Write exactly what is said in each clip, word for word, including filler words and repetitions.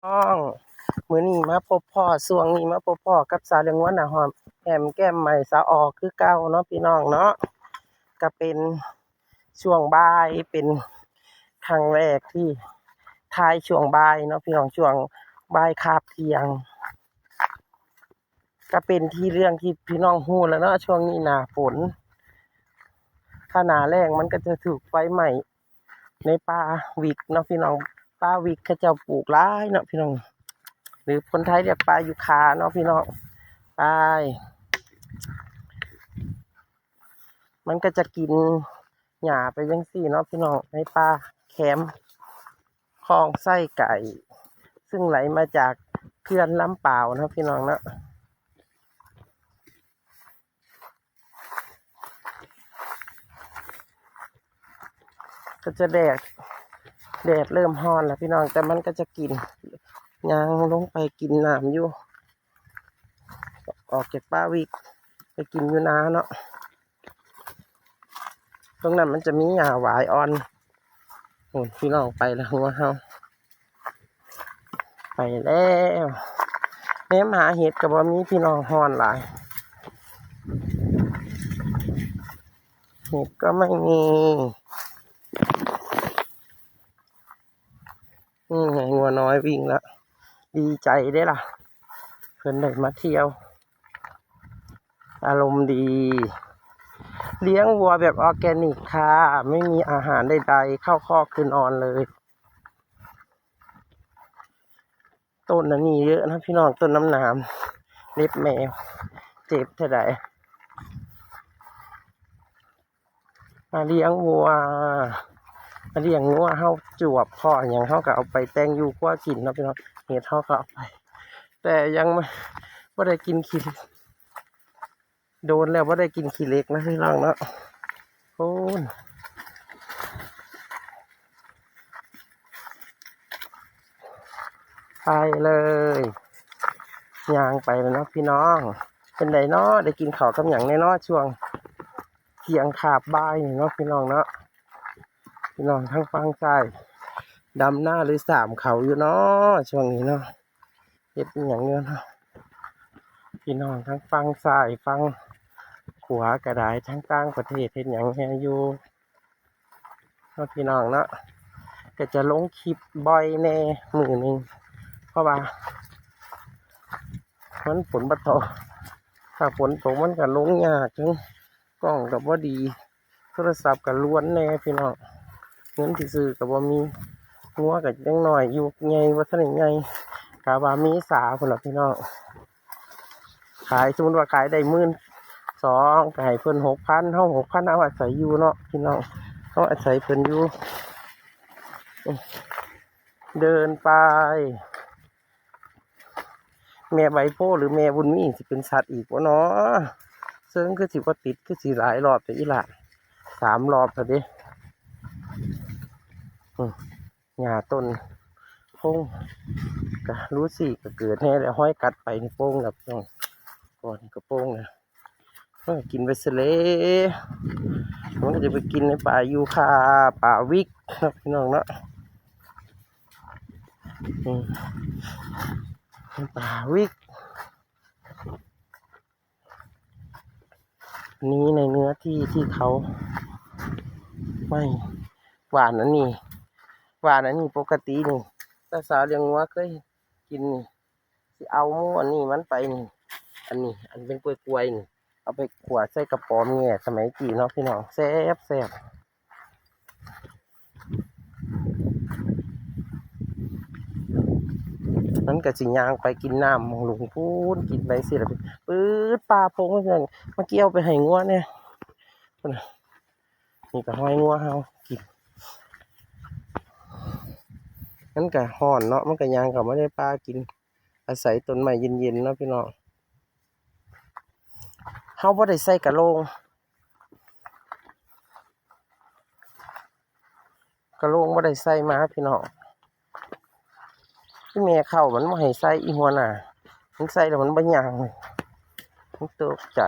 น้อง มื้อนี้มาพบพ้อ ช่วงนี้มาพบพ้อกับสาวเลี้ยงงัวหน้าหอม แหมแก้มใหม่สาวออกคือเก่าเนาะพี่น้องเนาะ ก็เป็นช่วงบ่าย เป็นครั้งแรกที่ถ่ายช่วงบ่ายเนาะพี่น้อง ช่วงบ่ายคาบเที่ยง ก็เป็นที่เรื่องที่พี่น้องฮู้แล้วเนาะ ช่วงนี้หน้าฝน ถ้าหน้าแล้งมันก็จะถืกไฟไหม้ในป่าวิกเนาะพี่น้อง ป่าวิกเขาเจ้าปลูกหลายเนาะพี่น้อง หรือคนไทยเรียกป่ายูคาเนาะพี่น้อง ไป มันก็จะกินหญ้าไปจั่งซี้เนาะพี่น้อง ในป่าแคมป์ คลองไส้ไก่ ซึ่งไหลมาจากเขื่อนลำปาวเนาะพี่น้องเนาะ ก็จะแดด แดดเริ่มฮ้อนแล้วพี่น้อง แต่มันก็จะกิน ย่างลงไปกินน้ำอยู่ ออกจากป่าวิก ไปกินอยู่นาเนาะ ตรงนั้นมันจะมีหญ้าหวายอ่อน โอ้ย พี่น้องไปแล้ว งัวเฮา ไปแล้ว แนมหาเห็ดก็บ่มีพี่น้อง ฮ้อนหลาย เห็ดก็ไม่มี นี่ไงงัวน้อยวิ่งละ ดีใจเด้ล่ะ เพิ่นได้มาเที่ยว อารมณ์ดี เลี้ยงวัวแบบออร์แกนิกค่ะ ไม่มีอาหารใดๆ เข้าคอกคือนอนเลย ต้นอันนี้เยอะนะพี่น้อง ต้นน้ำหนาม เล็บแมว เจ็บเท่าใด มาเลี้ยงวัว มาเลี้ยงงัว เฮาจวบพ้อหยังเฮาก็เอาไปแต่งอยู่ครัวกินเนาะพี่น้อง เห็ดเฮาก็เอาไป แต่ยังไม่ บ่ได้กินขี้ โดนแล้วบ่ได้กินขี้เหล็กนะพี่น้องเนาะ โอ้ย ไปเลย ย่างไปแล้วเนาะพี่น้อง เป็นไดเนาะ ได้กินข้าวกับหยังแน่เนาะ ช่วงเที่ยงคาบบ่ายนี่เนาะพี่น้องเนาะ พี่น้องทางฝั่งซ้าย ดำนาหรือสามเขาอยู่เนาะ ช่วงนี้เนาะ เฮ็ดอิหยังอยู่เนาะ พี่น้องทางฝั่งซ้าย ฝั่งขวาก็ได้ ทางต่างประเทศเฮ็ดหยังแฮ่อยู่เนาะพี่น้องเนาะ ก็จะลงคลิปบ่อยแน่มื้อหนึ่ง เพราะว่า มันฝนบ่ตก ถ้าฝนตกมันก็ลงยาก จั่งกล้องก็บ่ดี โทรศัพท์ก็ลวนแน่พี่น้อง เงินที่ซื้อก็บ่มี งัวก็ยังน้อยอยู่ ใหญ่บ่ทันได้ใหญ่ กะว่าเมษาพุ้นล่ะพี่น้อง ขาย สมมุติว่าขายได้หมื่นสอง ก็ให้เพิ่นหกพัน เฮาหกพัน เอาอาศัยอยู่เนาะพี่น้อง เฮาอาศัยเพิ่นอยู่ เดินไป แม่ใบโพธิ์หรือแม่บุญมีสิเป็นสัตว์อีกบ่น้อ เซิงคือสิบ่ติด คือสิหลายรอบแต่อีหล่า สามรอบแล้วเด้ อืม หญ้าต้นโพงกะรู้สิกะเกิดแน่แล้ว ห้อยกัดไปนี่โพงแล้วพี่น้อง ก่อนกะโพงแล้ว เออ กินไปซะเลย มันก็จะไปกินในป่ายูคา ป่าวิกเนาะพี่น้องเนาะ อืม ป่าวิก อันนี้ในเนื้อที่ที่เขาไม่หว่านอันนี้ หว่านอันนี้ปกตินี่ แต่สาวเลี้ยงงัวเคยกินนี่ สิเอาหมู่อันนี้มันไปนี่ อันนี้ อันเป็นกล้วยๆนี่ เอาไปขั่วใส่กระป๋อมแง่สมัยกี้เนาะพี่น้อง แซ่บแซ่บ มันก็สิย่างไปกินน้ำหม่องหลุมพู้น กินไปสิล่ะ ปื๊ด ป่าโพงนั่น มาเกี่ยวไปให้งัวแน่ พุ้นน่ะ นี่ก็ห้อยงัวเฮากิน มันก็ฮ้อนเนาะ มันก็ย่างเข้ามาในป่ากิน อาศัยต้นไม้เย็นๆเนาะพี่น้อง เฮาบ่ได้ใส่กะโหลง กะโหลงบ่ได้ใส่มาพี่น้อง อีแม่เข้ามันบ่ให้ใส่ อีหัวหน้า มันใส่แล้วมันบ่ย่าง มันตกใจ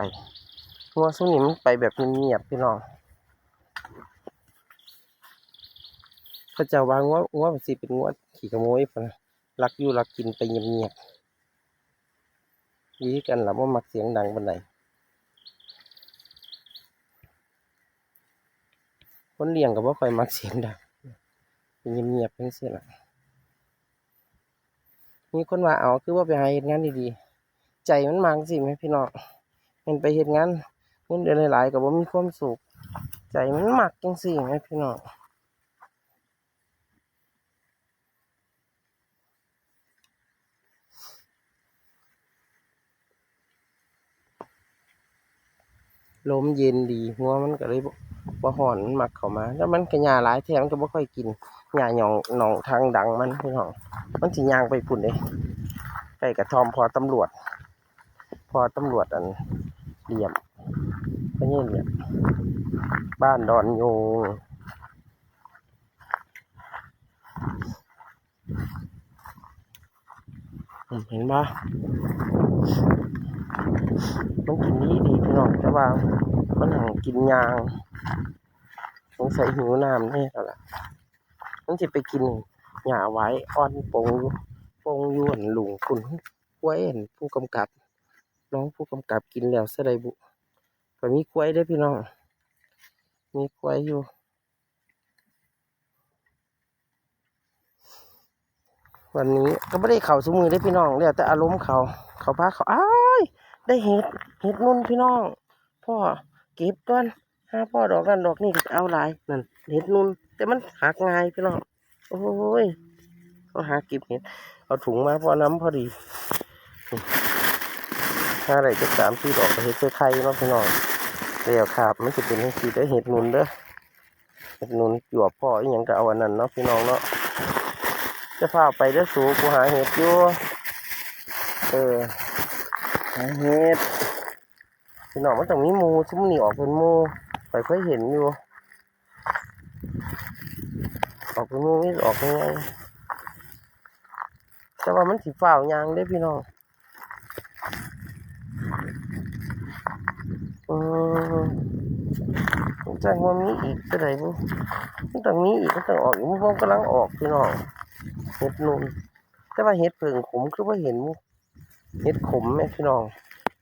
งัวซุมนี้มันไปแบบเงียบๆพี่น้อง เขาเจ้าว่างัว งัวมันสิเป็นงัวขี้ขโมยพุ้นน่ะ ลักอยู่ลักกินไปเงียบๆ ดีคือกันล่ะ บ่มักเสียงดังปานใด คนเลี้ยงก็บ่ค่อยมักเสียงดัง เงียบๆจั่งซี้ล่ะ มีคนว่า "เอา คือบ่ไปหาเฮ็ดงานดีๆ" ใจมันมักจั่งซี้แหมพี่น้อง แม่นไปเฮ็ดงานเงินเดือนหลายๆ ก็บ่มีความสุข ใจมันมักจั่งซี้แหมพี่น้อง ลมเย็นดี งัวมันก็เลยบ่ บ่ฮ้อน มันมักเข้ามา แล้วมันก็หญ้าหลายแท้ มันก็บ่ค่อยกิน หญ้าหย่องหนองทางดังมันพี่น้อง มันสิย่างไปพุ้นเด้ ใกล้กระท่อมพ่อตำรวจ พ่อตำรวจอันเหลี่ยม พ่อใหญ่เหลี่ยม บ้านดอนยูง อืม เห็นบ่ มันกินดีดีพี่น้อง แต่ว่ามันหั้นกินยาง สงสัยหิวน้ำแน่แล้วล่ะ มันสิไปกินหญ้าหวายอ่อนปงอยู่ ปงอยู่หั่นหลุงพุ้น ควายหั่นผู้กำกับ รองผู้กำกับกินแล้วซะได้บุ ก็มีควายเด้อพี่น้อง มีควายอยู่ วันนี้ก็บ่ได้เข้าซุมื้อเด้อพี่น้อง แล้วแต่อารมณ์เขา เขาพาเข้า อ้าย ได้เห็ด เห็ดนุ่นพี่น้อง พ่อเก็บก่อน หาพ่อดอกนั้นดอกนี้ก็เอาหลาย นั่น เห็ดนุ่น แต่มันหักง่ายพี่น้อง โอ้ย เขาหาเก็บเห็ด เอาถุงมาพ่อนำพอดี หาได้จักสามสี่ดอกก็เฮ็ดใส่ไข่เนาะพี่น้อง แล้วครับ มันสิเป็นจั่งซี้เด้อ เห็ดนุ่นเด้อ เห็ดนุ่น จวบพ่ออีหยังก็เอาอันนั้นเนาะพี่น้องเนาะ จะพาไปเด้อสู กูหาเห็ดอยู่ เออ หาเห็ด พี่น้อง มันต้องมีหมู่ ซุมนี้ออกเป็นหมู่ ข้อยเคยเห็นอยู่ ออกเป็นหมู่ มีออกเป็นไง แต่ว่ามันสิฟ้าวย่างเด้พี่น้อง อืม มันจั่งว่ามีอีกเท่าใดบุ มันต้องมีอีก มันต้องออกอีก มันกำลังออกพี่น้อง เห็ดนุ่น แต่ว่าเห็ดเผิ่งขมคือบ่เห็น เห็ดขมแหมพี่น้อง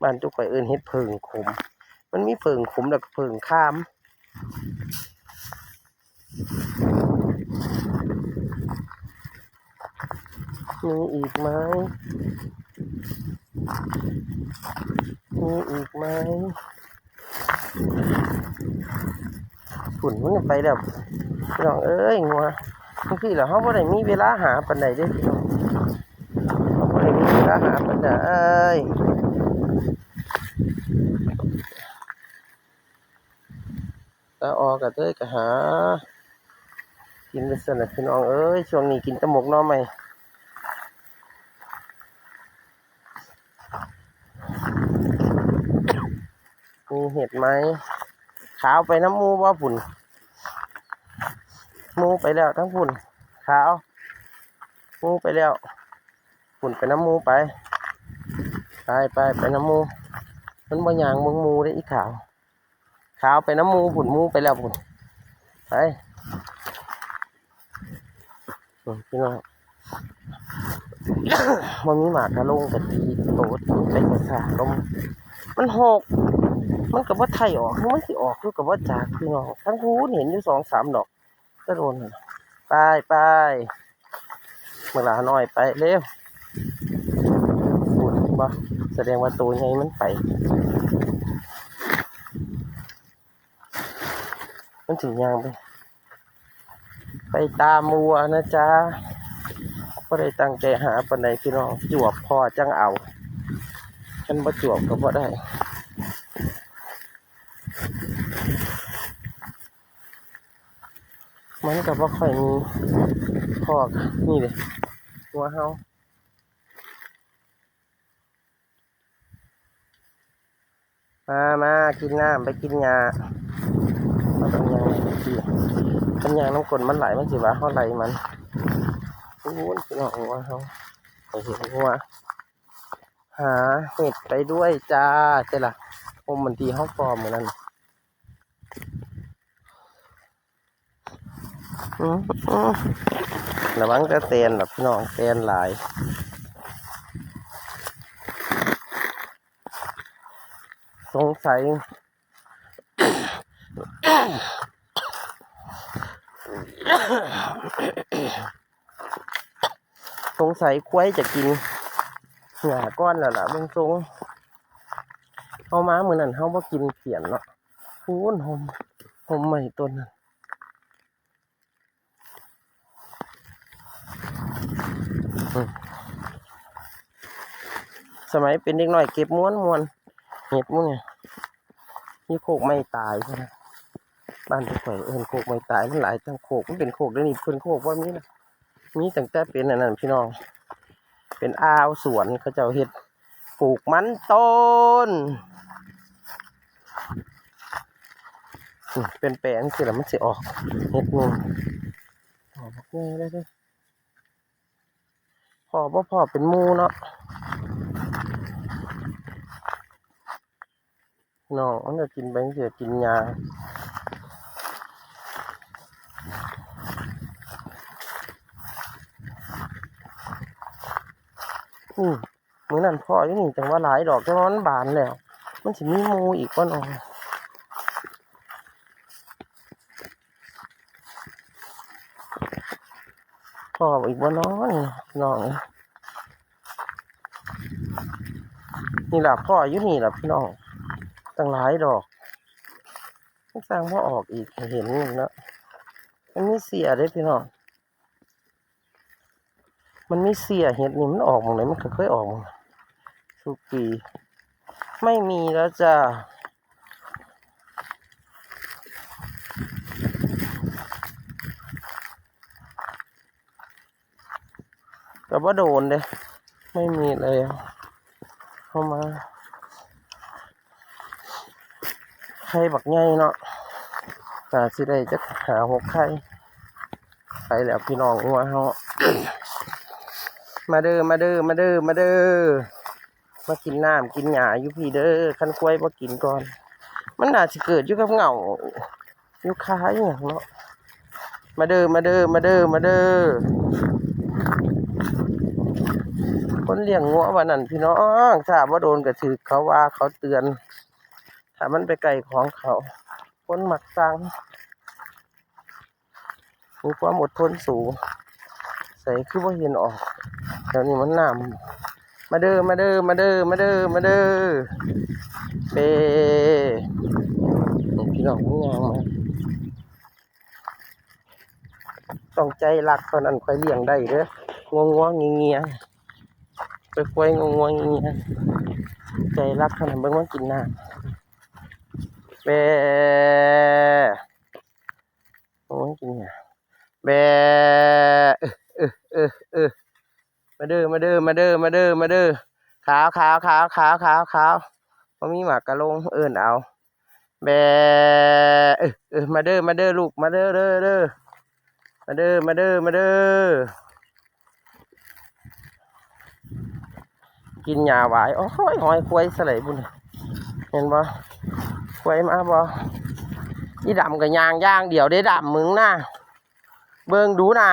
บ้านจุข่อยเอิ้นเห็ดเผิ่งขม มันมีเผิ่งขมแล้วก็เผิ่งขาม มีอีกไหม มีอีกไหม พุ้นมันไปแล้ว พี่น้องเอ้ย งัว บางทีเรา เราบ่ได้มีเวลาหาปานใดเด้อพี่น้อง เราบ่ได้มีเวลาหาปานใด ตาออกกะเตยกะหา กินไปซั่นล่ะพี่น้องเอ้ย ช่วงนี้กินแต่หมกหน่อไม้ มีเห็ดไหม ขาวไปนำหมู่บ่พุ้น หมู่ไปแล้วทั้งพุ้น ขาว หมู่ไปแล้ว พุ้นไปนำหมู่ไป ไป ไป ไปนำหมู่ มันบ่ย่างเบิ่งหมู่เด้อีขาว ขาวไปนำหมู่พุ้น หมู่ไปแล้วพุ้น ไป อืม พี่น้อง มันมีหมากกะลงกะตีโตดไปกะสาลม มันหก มันก็บ่ไถออก มันสิออกอยู่ก็บ่จักพี่น้อง ทั้งพู้นเห็นอยู่สองสามดอก ก็โดนหั่น ไป ไป บักหล้าน้อยไปเร็ว พุ้นบ่ แสดงว่าโตใหญ่มันไป มันสิย่างไป ไปตามวัวนะจ๊ะ บ่ได้ตั้งใจหาปานใดพี่น้อง จวบพอจั่งเอา คันบ่จวบก็บ่ได้ มันก็บ่ค่อยมี พอก นี่เด้ งัวเฮา มา มา กินน้ำ ไปกินหญ้า เอาไปหยังไปกิน คันหยังน้ำกลนมันไหล มันสิว่าเฮาไล่มัน พู้นพี่น้อง งัวเฮา ไปเห็นงัว หาเห็ดไปด้วยจ้า แต่ละ โอ้ มันที่เฮาปลอมมื้อนั้น อืม อืม ระวังแต่แตนล่ะพี่น้อง แตนหลาย สงสัย สงสัยควายจะกินหญ้าก่อนแล้วล่ะ เบิ่งทรง เฮามามื้อนั้นเฮาบ่กินเปียนเนาะ พู้น โฮม โฮมไม้ต้นนั้น อืม สมัยเป็นเด็กน้อยเก็บม่วนๆ เห็ดหมู่นี่ อยู่โคกไม้ตายพุ้นนะ บ้านผู้ข่อยเอิ้นโคกไม้ตาย มันหลายทั้งโคก มันเป็นโคก เดี๋ยวนี้เพิ่นโคกบ่มีละ มีตั้งแต่เป็นอันนั้นพี่น้อง เป็นอ่าวสวนเขาเจ้าเฮ็ด ปลูกมันต้น อืม เป็นแปลงสิล่ะมันสิออก เห็ดหมู่ ออกบักใหญ่เลยเด้อ พ้อบ่พ้อเป็นหมู่เนาะ น้องมันก็กินไปจั่งซี้ กินหญ้า อืม มื้อนั้นพ้ออยู่นี่ จั่งว่าหลายดอก แต่ว่ามันบานแล้ว มันสิมีหมู่อีกบ่น้อ พ้ออีกบ่น้อนี่ น้อง นี่ล่ะ พ้ออยู่นี่ล่ะพี่น้อง ตั้งหลายดอก มันสร้างบ่ออกอีกให้เห็นนี่เนาะ มันมีเสียเด้พี่น้อง มันมีเสีย เห็ดนี่มันออกหม่องใด มันก็เคยออกหม่องนั้นทุกปี ไม่มีแล้วจ้า ก็บ่โดนเด้ ไม่มีแล้ว เข้ามา ไข่บักใหญ่เนาะ น่าสิได้จักห้าหกไข่ ไปแล้วพี่น้องงัวเฮา มาเด้อ มาเด้อ มาเด้อ มาเด้อ มากินน้ำกินหญ้าอยู่พี้เด้อ คันควายบ่กินก่อน มันน่าสิเกิดอยู่กับเหง้า อยู่คาอีหยังเนาะ มาเด้อ มาเด้อ มาเด้อ มาเด้อ คนเลี้ยงงัวว่านั่นพี่น้อง ถ้าบ่โดนก็ถืกเขาว่าเขาเตือน ถ้ามันไปใกล้ของเขา คนมักสั่ง มีความอดทนสูง ใส่คือบ่เห็นออก แถวนี้มันน้ำ มาเด้อ มาเด้อ มาเด้อ มาเด้อ มาเด้อ เบ้ นี่พี่น้องมันย่างมา ต้องใจรักเท่านั้นค่อยเลี้ยงได้เด้อ งัวงัวเงียเงีย ไปควายงัวงัวเงียเงีย ใจรักเท่านั้น เบิ่งมันกินน้ำ เบ้ โอ้ย กินหยัง แบะ เออ เออ เออ เออ มาเด้อ มาเด้อ มาเด้อ มาเด้อ มาเด้อ ขาว ขาว ขาว ขาว ขาว ขาว บ่มีหมากกะลง เอิ้นเอา แบะ เออ เออ มาเด้อ มาเด้อ ลูก มาเด้อ เด้อ เด้อ มาเด้อ มาเด้อ มาเด้อ กินหญ้าหวาย โอ้ย หอยควายสไลด์บุญ เห็นบ่ ควายมาบ่ อีดำก็ย่างอย่างเดียวเด้ ดำมึงนะ เบิ่งดูนะ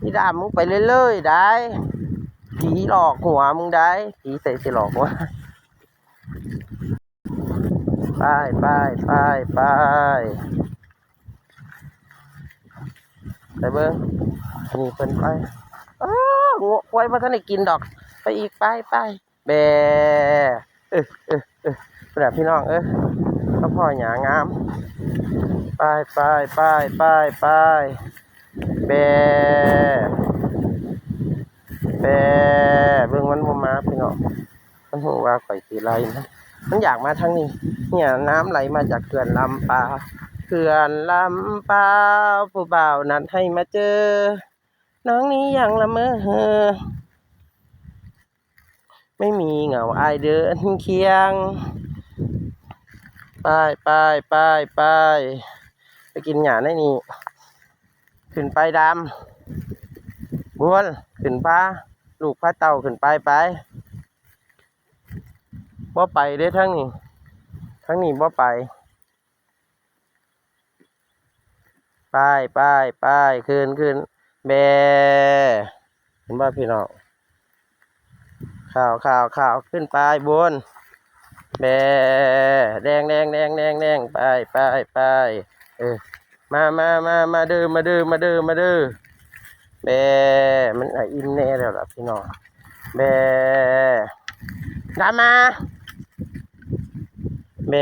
อีดำมึงไปเรื่อยๆ ได้ ผีหลอกหัวมึงได้ ผีใส่สิหลอกหัว ไป ไป ไป ไป ไปเบิ่ง นี่เพิ่นไป อ้อ งัวควายบ่ทันได้กินดอก ไปอีก ไป ไป แบ เออ เออ เออ พุ่นน่ะพี่น้องเอ้ย มาพ้อหญ้างาม ไป ไป ไป ไป ไป แบ แบ เบิ่งมันบ่มาพี่น้อง มันฮู้ว่าข้อยสิไล่มัน มันอยากมาทางนี้ เนี่ย น้ำไหลมาจากเขื่อนลำปาว เขื่อนลำปาว ผู้บ่าวนัดให้มาเจอ น้องนี้ยังละเมอ ไม่มีเหงาอ้ายเดินเคียง ไป ไป ไป ไป ไปกินหญ้าในนี่ ขึ้นไปดำ บวน ขึ้นพา ลูกพาเต้าขึ้นไป ไป บ่ไปเด้ทางนี้ ทางนี้บ่ไป ไป ไป ไป ขึ้น ขึ้น แบ เห็นบ่พี่น้อง ขาว ขาว ขาว ขึ้นไปบน แบ แดง แดง แดง แดง แดง ไป ไป ไป เออ มา มา มา มาเด้อ มาเด้อ มาเด้อ มาเด้อ แบ มันอ่ะอิ่มแน่แล้วล่ะพี่น้อง แบ ดำมา แบ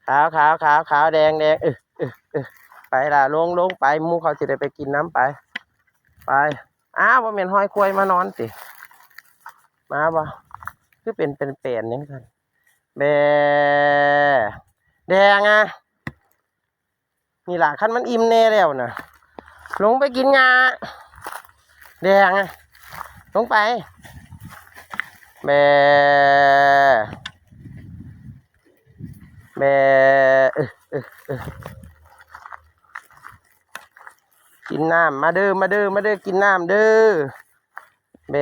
ขาว ขาว ขาว ขาว แดง แดง เออ เออ เออ ไปล่ะ ลง ลงไป หมู่เขาสิได้ไปกินน้ำไป ไป อ้าว บ่แม่นห้อยควายมานอนติ มาบ่ คือเป็น เป็นแปลนจังซั่น แบ แดงอะ นี่ล่ะ คันมันอิ่มแน่แล้วนะ ลงไปกินหญ้า แดงอะ ลงไป แบ แบ เออ เออ เออ กินน้ำ มาเด้อ มาเด้อ มาเด้อ กินน้ำเด้อ แบ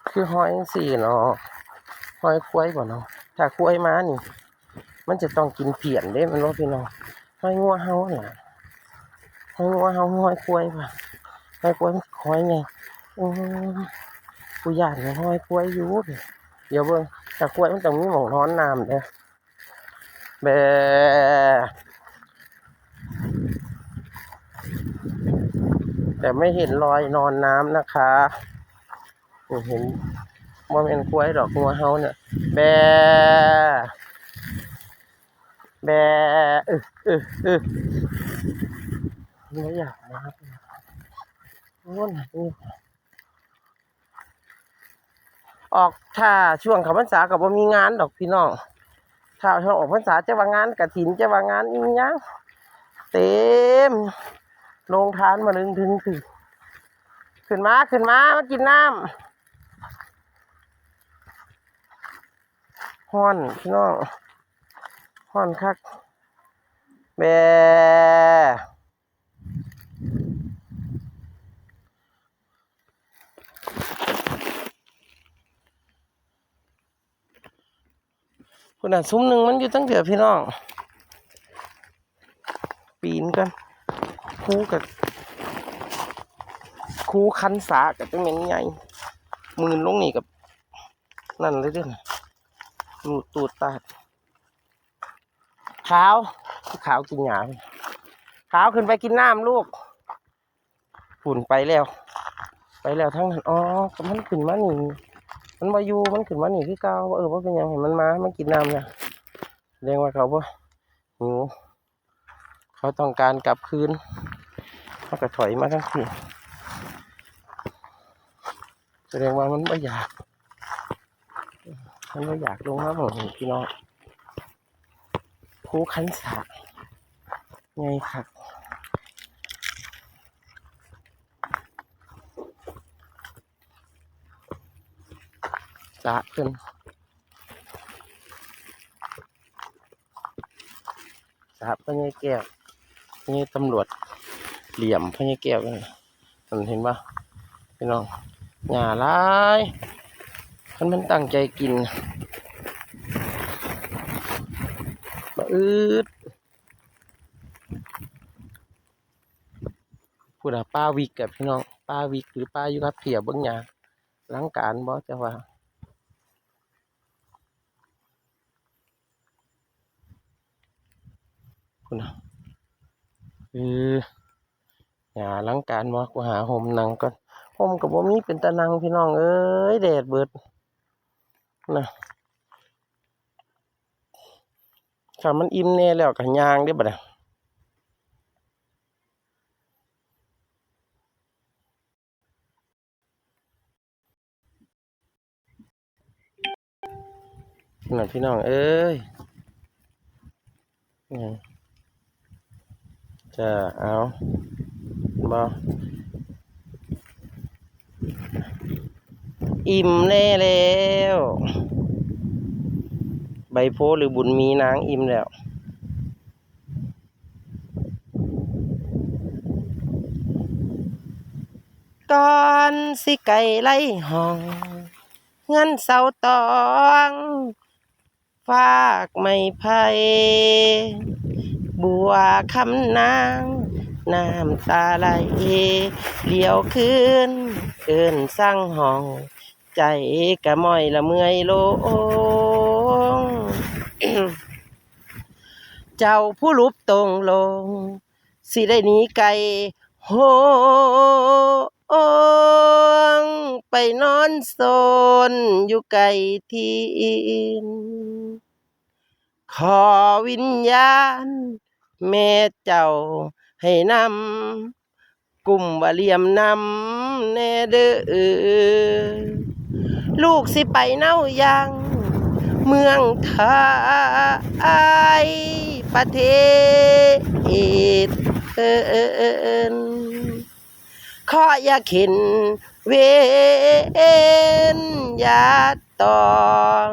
คือห้อยจั่งซี้เนาะ ห้อยควายบ่เนาะ ถ้าควายมานี่ มันจะต้องกินเพี้ยนเด้ แม่นบ่พี่น้อง ห้อยงัวเฮาหั่นล่ะ ห้อยงัวเฮา ห้อยควายบ่ ห้อยควายมันห้อยไง โอ้ย กูย้านห้อยควายอยู่ เดี๋ยวเบิ่ง ถ้าควายมันต้องมีหม่องนอนน้ำเด้ แบ แต่ไม่เห็นรอยนอนน้ำนะคะ เห็น บ่แม่นควายดอก งัวเฮาเนี่ย แบ แบ เออ เออ เออ บ่อยากนะครับ โอ้ย ออก ถ้าช่วงเข้าพรรษาก็บ่มีงานดอกพี่น้อง ถ้าช่วงออกพรรษาจะว่างานกฐิน จะว่างานอีหยัง เต็ม โรงทานมาลึงถึงถึง ขึ้นมา ขึ้นมา มากินน้ำ ฮ้อนพี่น้อง ฮ้อนคัก แบ พุ้นน่ะ ซุมหนึ่งมันอยู่ตั้งเถื่อพี่น้อง ปีนกัน คูกับ คูคันสากับจังแม่นใหญ่ หมื่นลงนี่กับ นั่นเลยเด้อ ลูดตูดตาด ขาว ขาวกินหญ้า ขาวขึ้นไปกินน้ำลูก พุ้นไปแล้ว ไปแล้วทางนั้น อ๋อ ก็มันขึ้นมานี่ มันบ่อยู่ มันขึ้นมานี่คือเก่า เออ บ่เป็นหยัง ให้มันมา มันกินน้ำนะ แสดงว่าเขาบ่หิว เขาต้องการกลับคืน เขาก็ถอยมาทางนี้ แสดงว่ามันบ่อยาก มันบ่อยากลงมาหม่องนี้พี่น้อง ภูคันสะ ไงคัก สะเพิ่น สะพ่อใหญ่แก้ว พ่อใหญ่ตำรวจ เหลี่ยมพ่อใหญ่แก้วนั่นน่ะ นั่นเห็นบ่ พี่น้อง หญ้าหลาย คันมันตั้งใจกิน บ่อึด พุ้นน่ะ ป่าวิกอะพี่น้อง ป่าวิกหรือป่าอยู่กับเพียเบิ่งหญ้า อลังการบ่ แต่ว่า พุ้นน่ะ เออ หญ้าอลังการบ่ กูหาฮ่มนั่งก่อน ฮ่มก็บ่มีเป็นตานั่งพี่น้องเอ้ย แดดเบิด นะ ถ้ามันอิ่มแน่แล้วก็ย่างเด้บัดนี้ น่ะพี่น้องเอ้ย อืม จะเอา บ่ อิ่มแน่แล้ว ใบโพธิ์หรือบุญมีนางอิ่มแล้ว ตอนสิไก่ไล่ห้อง เฮือนเสาตอง ฟากไม้ไผ่ บัวคำนาง น้ำตาไหล เหลียวคืน เอิ้นสั่งห้อง ใจกะม้อยละเมื่อยลง เจ้าผู้หลุบตรงลง สิได้หนีไก่โฮง ไปนอนซนอยู่ไกลถิ่น ขอวิญญาณแม่เจ้าให้นำ กุ้มว่าเหลี่ยมนำแน่เด้อ ลูกสิไปเนาะยัง เมืองไทยประเทศเอิ้น ขออย่าเข็นเวนอย่าตอง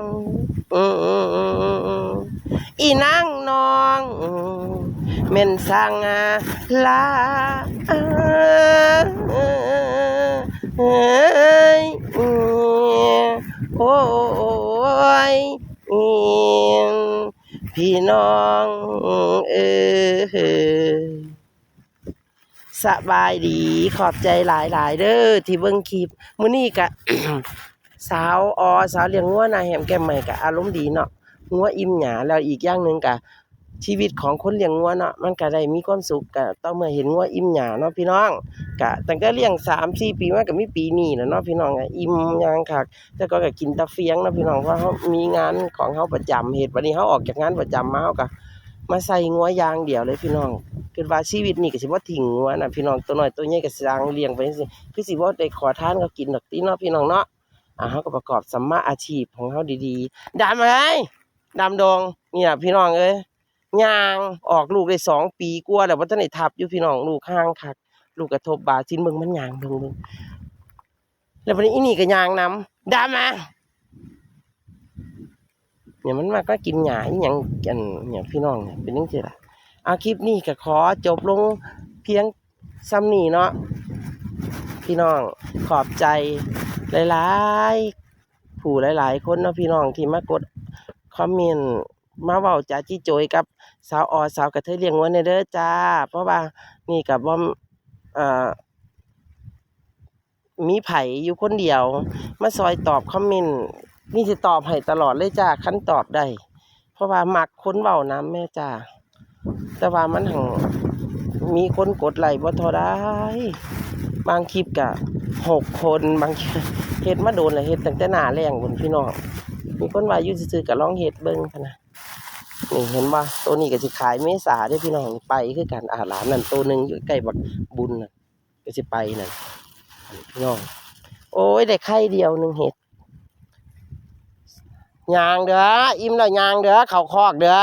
อีนางน้อง แม่นสร้างลา เอ้ย โอ้ย พี่น้องเอ้ย สบายดี ขอบใจหลายๆ เด้อที่เบิ่งคลิป มื้อนี้กะ สาวออ สาวเลี้ยงงัวหน้าแหมแก้มใหม่กะอารมณ์ดีเนาะ งัวอิ่มหญ้า แล้วอีกอย่างหนึ่งกะ ชีวิตของคนเลี้ยงงัวเนาะ มันกะได้มีความสุข กะต่อเมื่อเห็นงัวอิ่มหญ้าเนาะพี่น้อง กะตั้งแต่เลี้ยงสามสี่ปีมา กะมีปีนี้แหละเนาะพี่น้อง กะอิ่มหยังคัก แต่ก่อนกะกินแต่เฟียงเนาะพี่น้อง เพราะเฮามีงานของเฮาประจำเฮ็ด บัดนี้เฮาออกจากงานประจำมา เฮากะมาใส่งัวอย่างเดียวเลยพี่น้อง คิดว่าชีวิตนี้กะสิบ่ทิ้งงัวนะพี่น้อง ตัวน้อยตัวใหญ่กะสิเลี้ยงไปจั่งซี้ คือสิบ่ได้ขอทานเขากินดอกติเนาะพี่น้องเนาะ อ่า เฮากะประกอบสัมมาอาชีพของเฮาดีๆ ดำเอ้ย ดำดง เนี่ยพี่น้องเอ้ย ย่างออกลูกได้สองปีกว่าแล้ว บ่ทันได้ทับอยู่พี่น้อง ลูกห่างคัก ลูกกะทบบาซิน เบิ่งมันย่าง เบิ่ง เบิ่ง แล้วบัดนี้อีนี่กะย่างนำ ดำมา เนี่ยมันมาก็กินหญ้าอีหยังกันเนี่ยพี่น้องเนี่ย เป็นจั่งซี้ล่ะ เอาคลิปนี้กะขอจบลงเพียงส่ำนี้เนาะ พี่น้อง ขอบใจหลายๆ ผู้หลายๆ คนเนาะพี่น้องที่มากดคอมเมนต์ มาเว้าจาจิโจยกับสาวออ สาวกะเทยเลี้ยงงัวแน่เด้อจ้า เพราะว่านี่กะบ่ เอ่อ มีไผอยู่คนเดียว มาซอยตอบคอมเมนต์ นี่สิตอบให้ตลอดเลยจ้า คันตอบได้ เพราะว่ามักคนเว้านำแม่จ้า แต่ว่ามันหั้นมีคนกดไลค์บ่เท่าใด บางคลิปกะหกคน บางคลิป เฮ็ดมาโดนแล้ว เฮ็ดตั้งแต่หน้าแล้งพู้นพี่น้อง มีคนว่าอยู่ซื่อๆ กะลองเฮ็ดเบิ่งพะนะ นี่เห็นบ่ ตัวนี้กะสิขายเมษาเด้อพี่น้อง ไปคือกัน อ่า หลานนั่นตัวหนึ่งอยู่ใกล้บักบุญน่ะ กะสิไปนั่น พี่น้อง โอ้ย ได้ไข่เดียวหนึ่งเฮ็ด ย่างเด้อ อิ่มแล้วย่างเด้อ เข้าคอกเด้อ